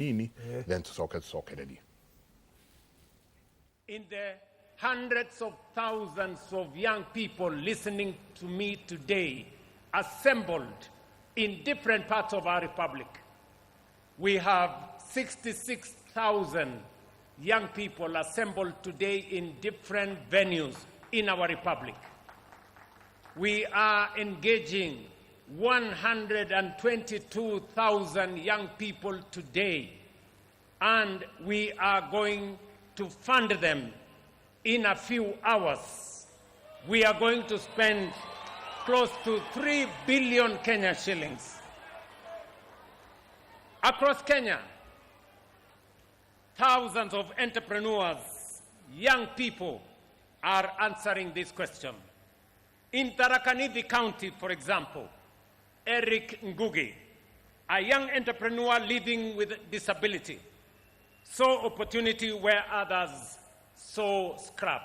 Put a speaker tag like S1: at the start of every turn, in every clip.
S1: Nini, then tucoke tucokererie.
S2: In the hundreds of thousands of young people listening to me today, assembled in different parts of our republic. We have 66,000 young people assembled today in different venues in our republic. We are engaging 122,000 young people today, and we are going to fund them in a few hours. We are going to spend close to 3 billion Kenya shillings. Across Kenya, thousands of entrepreneurs, young people, are answering this question. In Tharaka Nithi County, for example, Eric Ngugi, a young entrepreneur living with disability, saw opportunity where others saw scrap.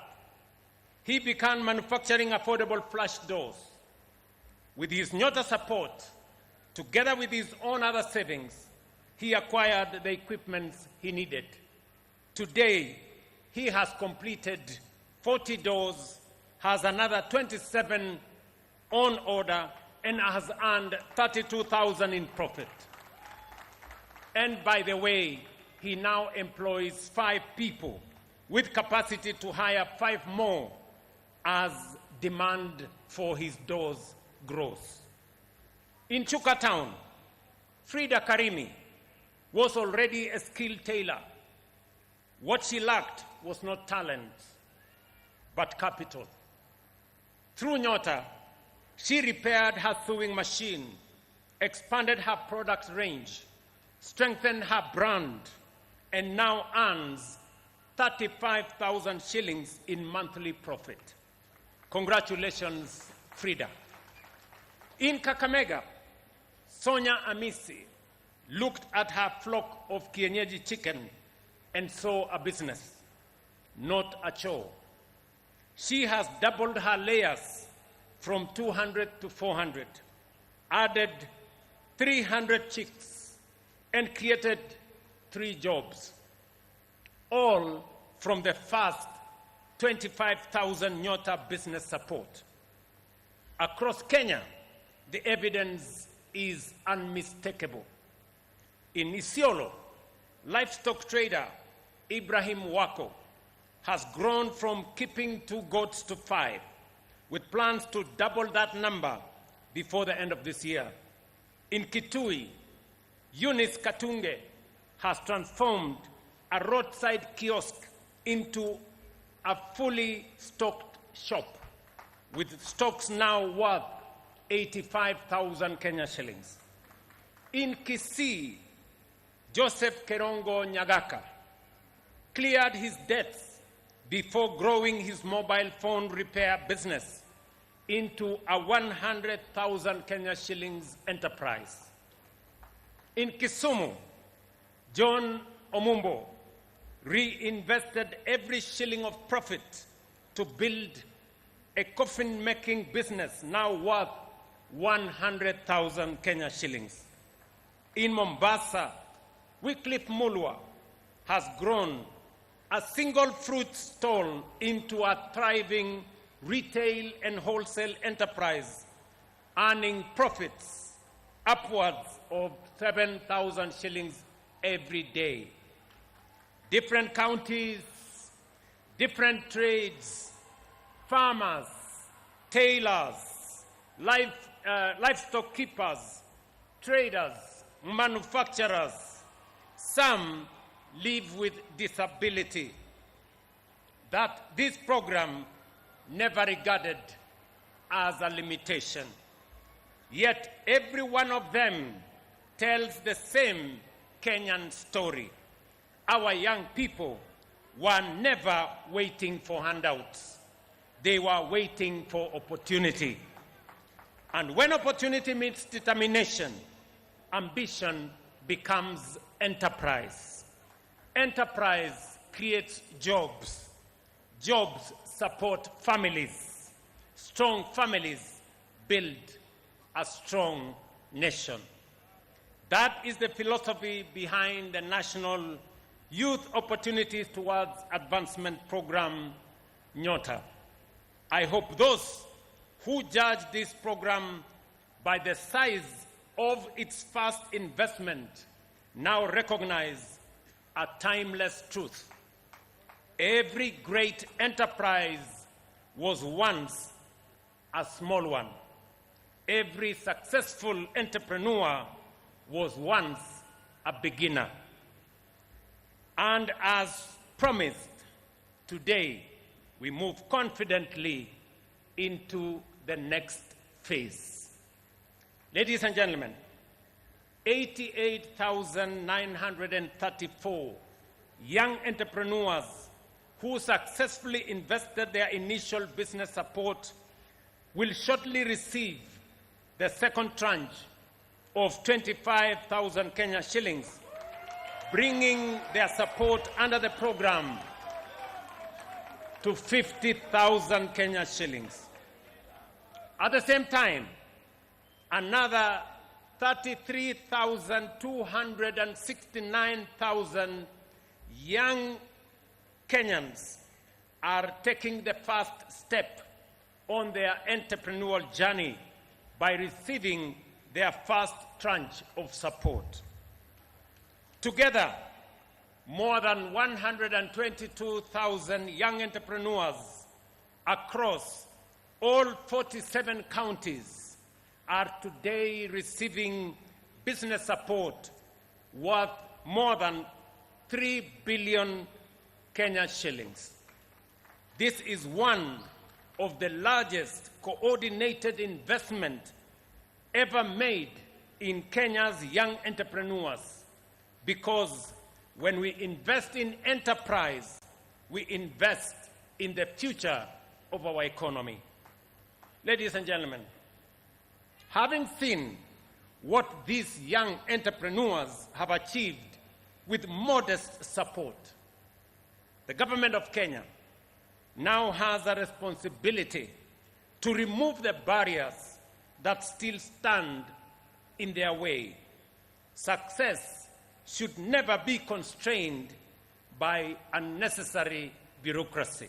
S2: He began manufacturing affordable flush doors. With his Nyota support, together with his own other savings, he acquired the equipment he needed. Today, he has completed 40 doors, has another 27 on order, and has earned 32,000 in profit. And by the way, he now employs five people with capacity to hire five more as demand for his doors grows. In Chuka Town, Frida Karimi was already a skilled tailor. What she lacked was not talent, but capital. Through Nyota, she repaired her sewing machine, expanded her product range, strengthened her brand, and now earns 35,000 shillings in monthly profit. Congratulations, Frida. In Kakamega, Sonia Amisi looked at her flock of kienyeji chicken and saw a business, not a chore. She has doubled her layers from 200 to 400, added 300 chicks, and created three jobs, all from the first 25,000 Nyota business support. Across Kenya, the evidence is unmistakable. In Isiolo, livestock trader Ibrahim Wako has grown from keeping two goats to five, with plans to double that number before the end of this year. In Kitui, Eunice Katunge has transformed a roadside kiosk into a fully stocked shop, with stocks now worth 85,000 Kenya shillings. In Kisii, Joseph Kerongo Nyagaka cleared his debts before growing his mobile phone repair business into a 100,000 Kenya shillings enterprise. In Kisumu, John Omumbo reinvested every shilling of profit to build a coffin making business now worth 100,000 Kenya shillings. In Mombasa, Wycliffe Mulwa has grown a single fruit stall into a thriving retail and wholesale enterprise, earning profits upwards of 7,000 shillings every day. Different counties, different trades, farmers, tailors, livestock keepers, traders, manufacturers. Some live with disability that this program never regarded as a limitation. Yet every one of them tells the same Kenyan story. Our young people were never waiting for handouts. They were waiting for opportunity. And when opportunity meets determination, ambition becomes enterprise. Enterprise creates jobs. Jobs support families. Strong families build a strong nation. That is the philosophy behind the National Youth Opportunities Towards Advancement Program, NYOTA. I hope those who judge this program by the size of its first investment now recognize a timeless truth. Every great enterprise was once a small one. Every successful entrepreneur was once a beginner. And as promised, today we move confidently into the next phase. Ladies and gentlemen, 88,934 young entrepreneurs who successfully invested their initial business support will shortly receive the second tranche of 25,000 Kenya shillings, bringing their support under the program to 50,000 Kenya shillings. At the same time, another 33,269,000 young Kenyans are taking the first step on their entrepreneurial journey by receiving their first tranche of support. Together, more than 122,000 young entrepreneurs across all 47 counties are today receiving business support worth more than 3 billion Kenya shillings. This is one of the largest coordinated investment ever made in Kenya's young entrepreneurs, because when we invest in enterprise, we invest in the future of our economy. Ladies and gentlemen, having seen what these young entrepreneurs have achieved with modest support, the government of Kenya now has a responsibility to remove the barriers that still stand in their way. Success should never be constrained by unnecessary bureaucracy.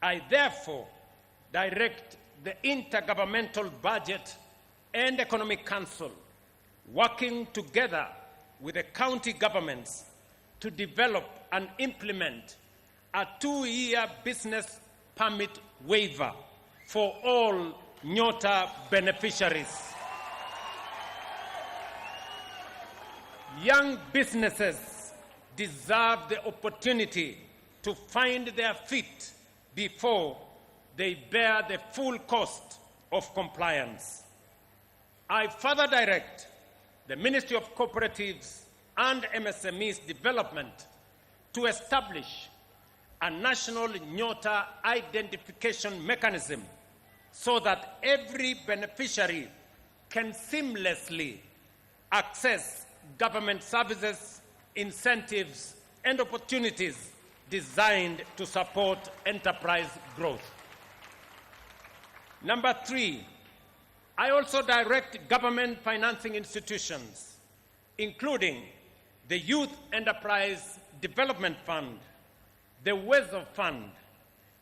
S2: I therefore direct the Intergovernmental Budget and Economic Council, working together with the county governments, to develop and implement a 2-year business permit waiver for all Nyota beneficiaries. Young businesses deserve the opportunity to find their feet before they bear the full cost of compliance. I further direct the Ministry of Cooperatives and MSMEs Development to establish a national Nyota identification mechanism so that every beneficiary can seamlessly access government services, incentives, and opportunities designed to support enterprise growth. Number three, I also direct government financing institutions, including the Youth Enterprise Development Fund, the Uwezo Fund,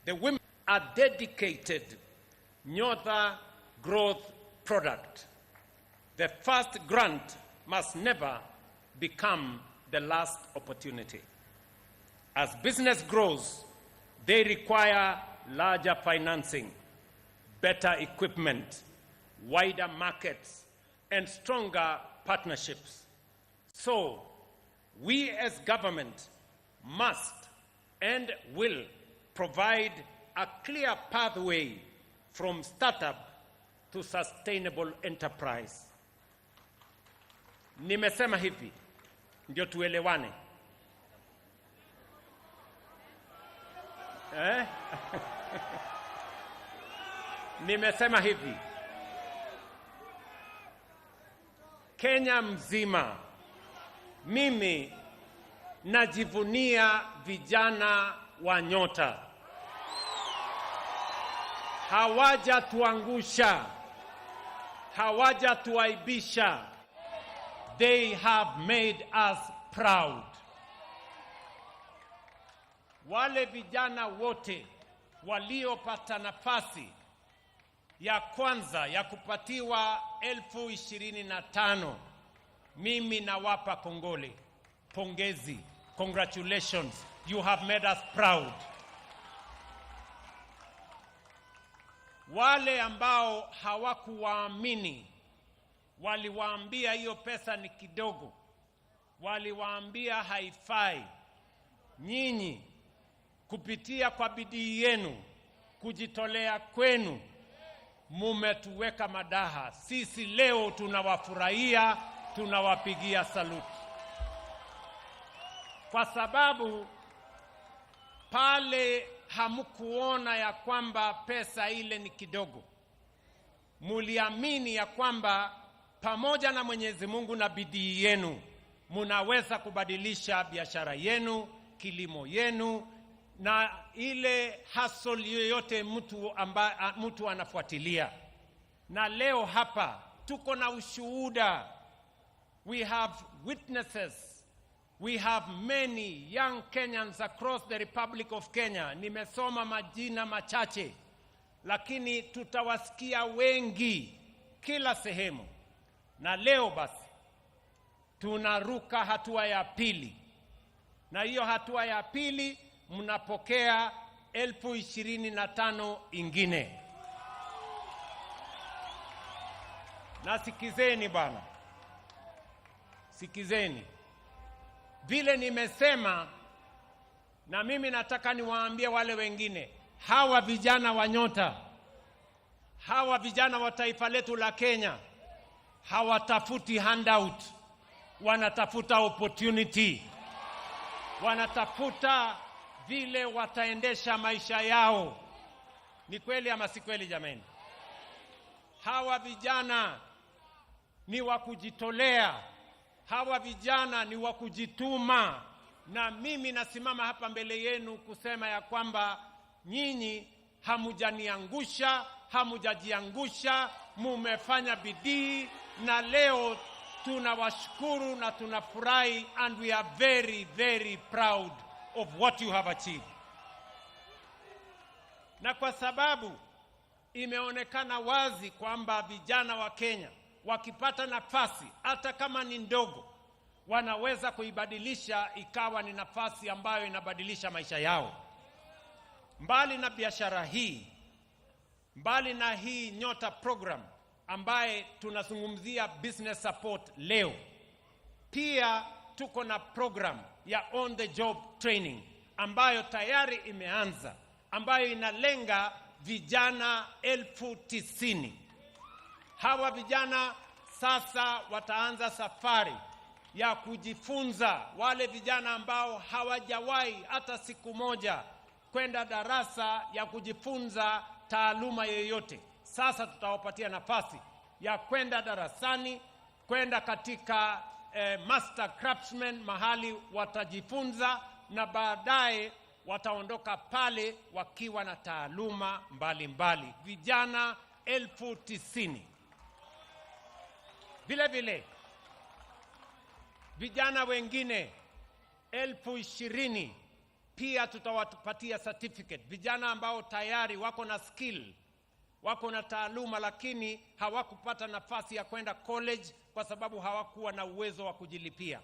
S2: the Women, a dedicated Nyota growth product. The first grant must never become the last opportunity. As business grows, they require larger financing, better equipment, wider markets, and stronger partnerships. So, we as government must and will provide a clear pathway from startup to sustainable enterprise. Nimesema hivi ndio tuelewane. Eh? Nimesema hivi, Kenya mzima mimi najivunia vijana wa Nyota. Hawajatuangusha, hawajatuaibisha, They have made us proud. Wale vijana wote waliopata nafasi ya kwanza ya kupatiwa 25,000, mimi nawapa kongole, pongezi, congratulations, you have made us proud. Wale ambao hawakuwaamini waliwaambia hiyo pesa ni kidogo, waliwaambia haifai. Nyinyi kupitia kwa bidii yenu, kujitolea kwenu, mumetuweka madaha. Sisi leo tunawafurahia, tunawapigia saluti, kwa sababu pale hamkuona ya kwamba pesa ile ni kidogo. Muliamini ya kwamba pamoja na Mwenyezi Mungu na bidii yenu munaweza kubadilisha biashara yenu, kilimo yenu na ile hustle yoyote mtu anafuatilia. Na leo hapa tuko na ushuhuda. We have witnesses. We have many young Kenyans across the Republic of Kenya. Nimesoma majina machache, lakini tutawasikia wengi kila sehemu. Na leo basi tunaruka hatua ya pili, na hiyo hatua ya pili mnapokea 25,000 ingine. Na sikizeni bwana, sikizeni vile nimesema, na mimi nataka niwaambie wale wengine, hawa vijana wa Nyota, hawa vijana wa taifa letu la Kenya hawatafuti handout, wanatafuta opportunity, wanatafuta vile wataendesha maisha yao. Ni kweli ama si kweli jameni? Hawa vijana ni wa kujitolea, hawa vijana ni wa kujituma. Na mimi nasimama hapa mbele yenu kusema ya kwamba nyinyi hamujaniangusha, hamujajiangusha, mumefanya bidii, na leo tunawashukuru na tunafurahi, and we are very very proud of what you have achieved. Na kwa sababu imeonekana wazi kwamba vijana wa Kenya wakipata nafasi hata kama ni ndogo, wanaweza kuibadilisha ikawa ni nafasi ambayo inabadilisha maisha yao. Mbali na biashara hii, mbali na hii Nyota program ambaye tunazungumzia business support leo, pia tuko na program ya on the job training ambayo tayari imeanza, ambayo inalenga vijana 90,000. Hawa vijana sasa wataanza safari ya kujifunza. Wale vijana ambao hawajawahi hata siku moja kwenda darasa ya kujifunza taaluma yoyote, sasa tutawapatia nafasi ya kwenda darasani, kwenda katika master craftsman, mahali watajifunza na baadaye wataondoka pale wakiwa na taaluma mbalimbali. Vijana 90,000. Vile vile vijana wengine 20,000 pia tutawapatia certificate. Vijana ambao tayari wako na skill, wako na taaluma, lakini hawakupata nafasi ya kwenda college kwa sababu hawakuwa na uwezo wa kujilipia.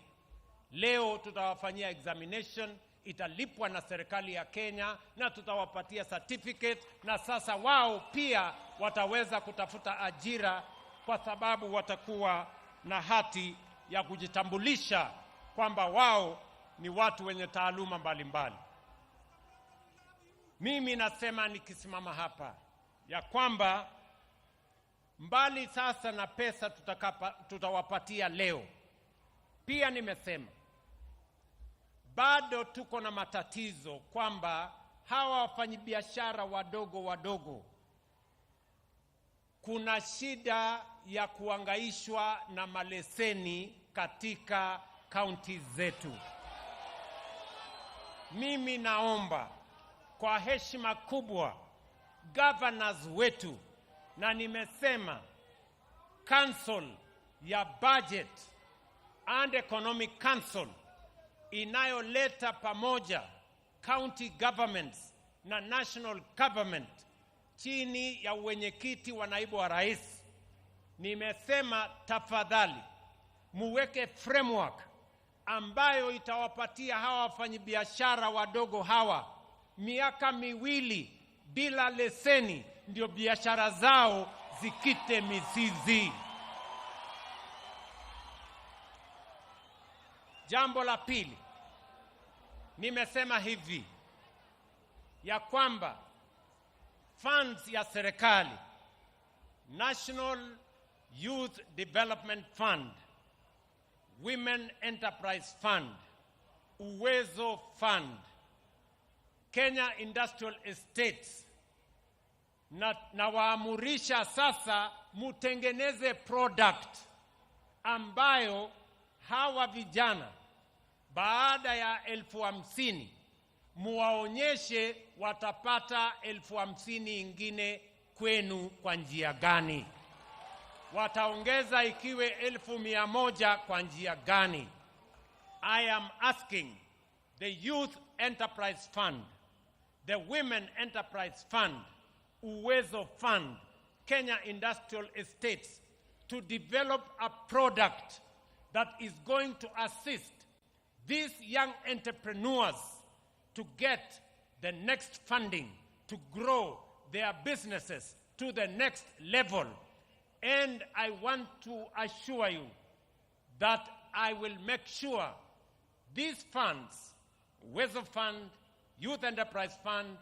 S2: Leo tutawafanyia examination, italipwa na serikali ya Kenya, na tutawapatia certificate, na sasa wao pia wataweza kutafuta ajira kwa sababu watakuwa na hati ya kujitambulisha kwamba wao ni watu wenye taaluma mbalimbali. Mimi nasema nikisimama hapa ya kwamba mbali sasa na pesa tutawapatia leo, pia nimesema bado tuko na matatizo kwamba hawa wafanyabiashara wadogo wadogo, kuna shida ya kuangaishwa na maleseni katika kaunti zetu. Mimi naomba kwa heshima kubwa governors wetu, na nimesema council ya budget and Economic Council inayoleta pamoja county governments na national government chini ya uwenyekiti wa naibu wa rais. Nimesema tafadhali muweke framework ambayo itawapatia hawa wafanyabiashara wadogo hawa miaka 2 bila leseni, ndio biashara zao zikite mizizi. Jambo la pili, nimesema hivi ya kwamba funds ya serikali, National Youth Development Fund, Women Enterprise Fund, Uwezo Fund, Kenya Industrial Estates, na waamurisha sasa mutengeneze product ambayo hawa vijana baada ya 50,000 muwaonyeshe watapata 50,000 ingine kwenu kwa njia gani, wataongeza ikiwe 100,000 kwa njia gani. I am asking the Youth Enterprise Fund, the Women Enterprise Fund, Uwezo Fund, Kenya Industrial Estates to develop a product that is going to assist these young entrepreneurs to get the next funding, to grow their businesses to the next level. And I want to assure you that I will make sure these funds, Uwezo Fund, Youth Enterprise Fund,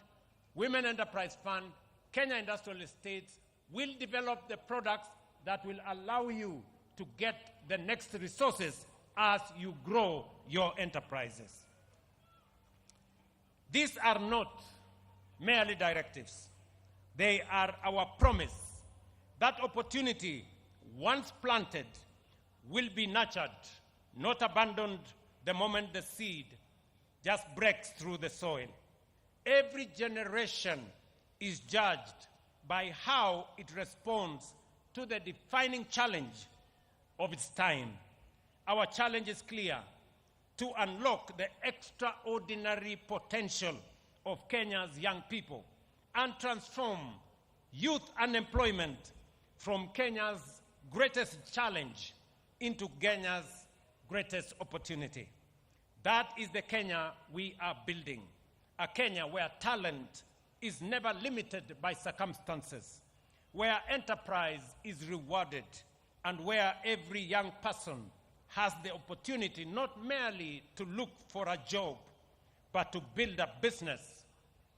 S2: Women Enterprise Fund, Kenya Industrial Estates, will develop the products that will allow you to get the next resources as you grow your enterprises. These are not merely directives. They are our promise that opportunity, once planted, will be nurtured, not abandoned the moment the seed just breaks through the soil. Every generation is judged by how it responds to the defining challenge of its time. Our challenge is clear: to unlock the extraordinary potential of Kenya's young people and transform youth unemployment from Kenya's greatest challenge into Kenya's greatest opportunity. That is the Kenya we are building, a Kenya where talent is never limited by circumstances, where enterprise is rewarded, and where every young person has the opportunity not merely to look for a job, but to build a business,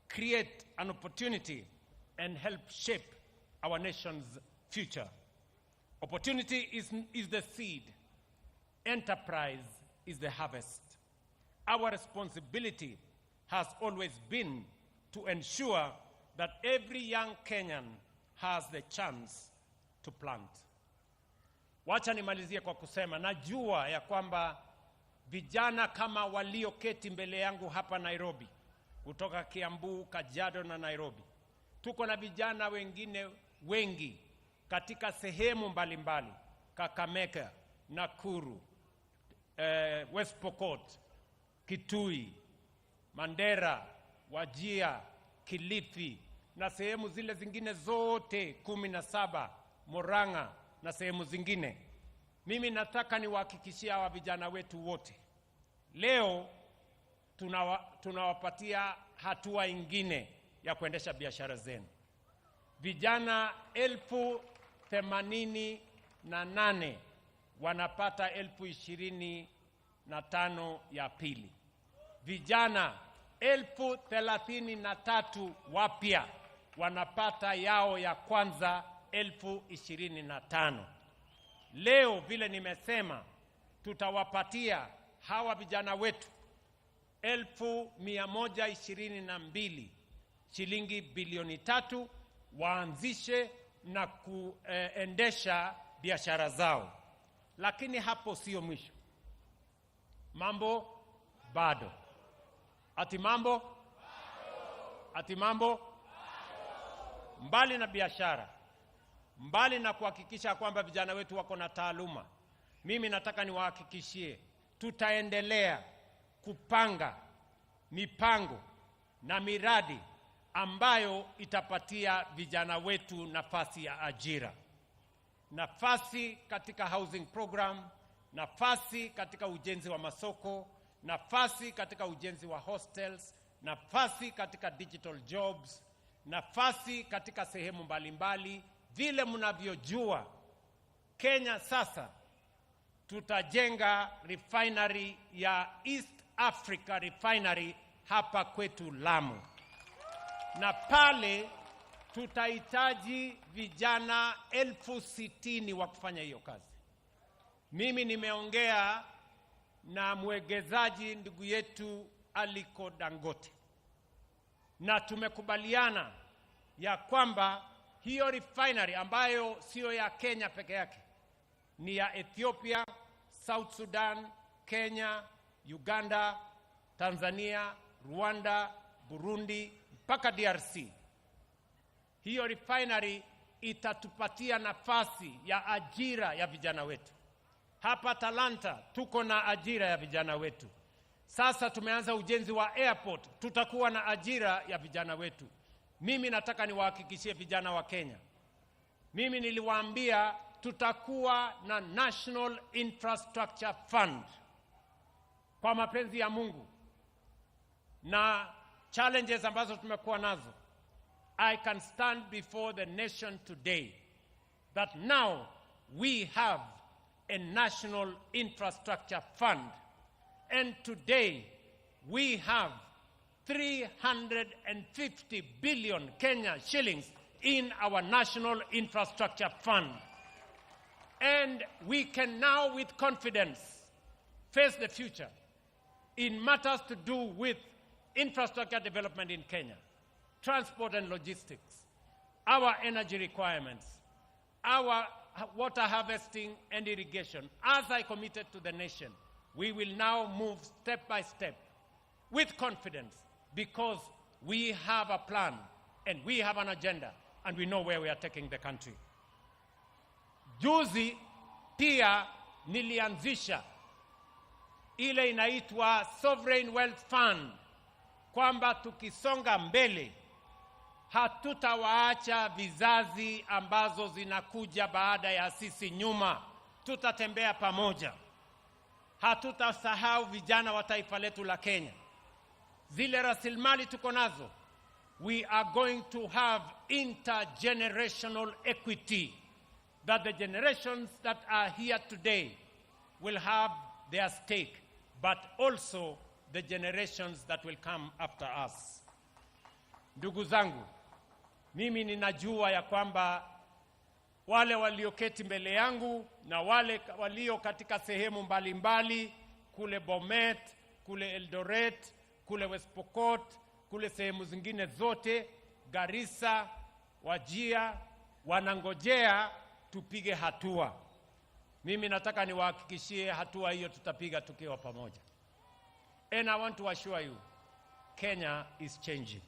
S2: create an opportunity, and help shape our nation's future. Opportunity is the seed. Enterprise is the harvest. Our responsibility has always been to ensure that every young Kenyan has the chance to plant. Wacha nimalizie kwa kusema, najua ya kwamba vijana kama walioketi mbele yangu hapa Nairobi, kutoka Kiambu, Kajiado na Nairobi, tuko na vijana wengine wengi katika sehemu mbalimbali, Kakamega, Nakuru, West Pokot, Kitui, Mandera, Wajir, Kilifi na sehemu zile zingine zote 17, Murang'a na sehemu zingine. Mimi nataka niwahakikishie hawa vijana wetu wote, leo tunawapatia hatua ingine ya kuendesha biashara zenu. Vijana 88,000 wanapata 25,000 ya pili. Vijana 33,000 wapya wanapata yao ya kwanza 25,000. Leo vile nimesema, tutawapatia hawa vijana wetu 1,122 shilingi bilioni 3 waanzishe na kuendesha biashara zao. Lakini hapo sio mwisho. Mambo bado. Ati mambo? Ati mambo? Mbali na biashara, mbali na kuhakikisha kwamba vijana wetu wako na taaluma, Mimi nataka niwahakikishie tutaendelea kupanga mipango na miradi ambayo itapatia vijana wetu nafasi ya ajira, nafasi katika housing program, nafasi katika ujenzi wa masoko, nafasi katika ujenzi wa hostels, nafasi katika digital jobs, nafasi katika sehemu mbalimbali. Vile mnavyojua, Kenya sasa tutajenga refinery ya East Africa Refinery hapa kwetu Lamu, na pale tutahitaji vijana 60,000 wa kufanya hiyo kazi. Mimi nimeongea na mwegezaji ndugu yetu Aliko Dangote, na tumekubaliana ya kwamba hiyo refinery ambayo siyo ya Kenya peke yake, ni ya Ethiopia, South Sudan, Kenya, Uganda, Tanzania, Rwanda, Burundi mpaka DRC. Hiyo refinery itatupatia nafasi ya ajira ya vijana wetu. Hapa Talanta tuko na ajira ya vijana wetu. Sasa tumeanza ujenzi wa airport, tutakuwa na ajira ya vijana wetu. Mimi nataka niwahakikishie vijana wa Kenya, mimi niliwaambia tutakuwa na National Infrastructure Fund kwa mapenzi ya Mungu na challenges ambazo tumekuwa nazo. I can stand before the nation today that now we have a National Infrastructure Fund, and today we have 350 billion Kenya shillings in our National Infrastructure Fund. And we can now, with confidence, face the future in matters to do with infrastructure development in Kenya, transport and logistics, our energy requirements, our water harvesting and irrigation. As I committed to the nation, we will now move step by step with confidence because we have a plan and we have an agenda and we know where we are taking the country. Juzi pia nilianzisha ile inaitwa Sovereign Wealth Fund, kwamba tukisonga mbele hatutawaacha vizazi ambazo zinakuja baada ya sisi nyuma. Tutatembea pamoja, hatutasahau vijana wa taifa letu la Kenya. Zile rasilimali tuko nazo, we are going to have intergenerational equity, that the generations that are here today will have their stake, but also the generations that will come after us. Ndugu zangu, mimi ninajua ya kwamba wale walioketi mbele yangu na wale walio katika sehemu mbalimbali kule Bomet, kule Eldoret, kule West Pokot, kule sehemu zingine zote, Garissa, Wajir, wanangojea tupige hatua. Mimi nataka niwahakikishie hatua hiyo tutapiga tukiwa pamoja. And I want to assure you, Kenya is changing.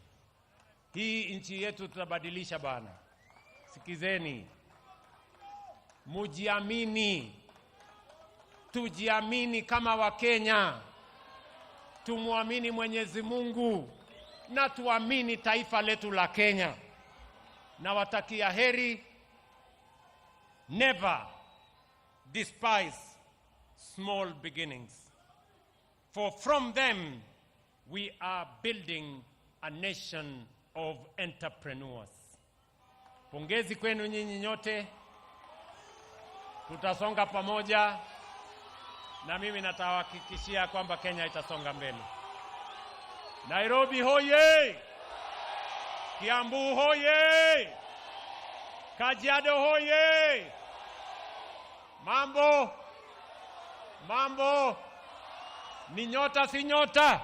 S2: Hii nchi yetu tutabadilisha bana. Sikizeni, mujiamini, tujiamini kama Wakenya, tumwamini Mwenyezi Mungu na tuamini taifa letu la Kenya. Nawatakia heri. Never despise small beginnings, for from them we are building a nation of entrepreneurs. Pongezi kwenu nyinyi nyote, tutasonga pamoja, na mimi natawahakikishia kwamba Kenya itasonga mbele. Nairobi hoye! Kiambu hoye! Kajiado hoye! Mambo, mambo, ni nyota si nyota?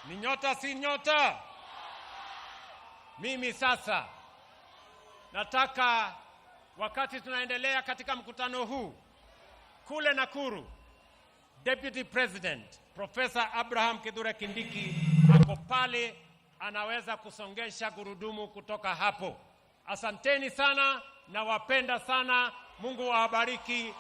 S2: Ni nyota si nyota? Mimi sasa nataka, wakati tunaendelea katika mkutano huu kule Nakuru, Deputy President Professor Abraham Kithure Kindiki ako pale, anaweza kusongesha gurudumu kutoka hapo. Asanteni sana, nawapenda sana. Mungu awabariki.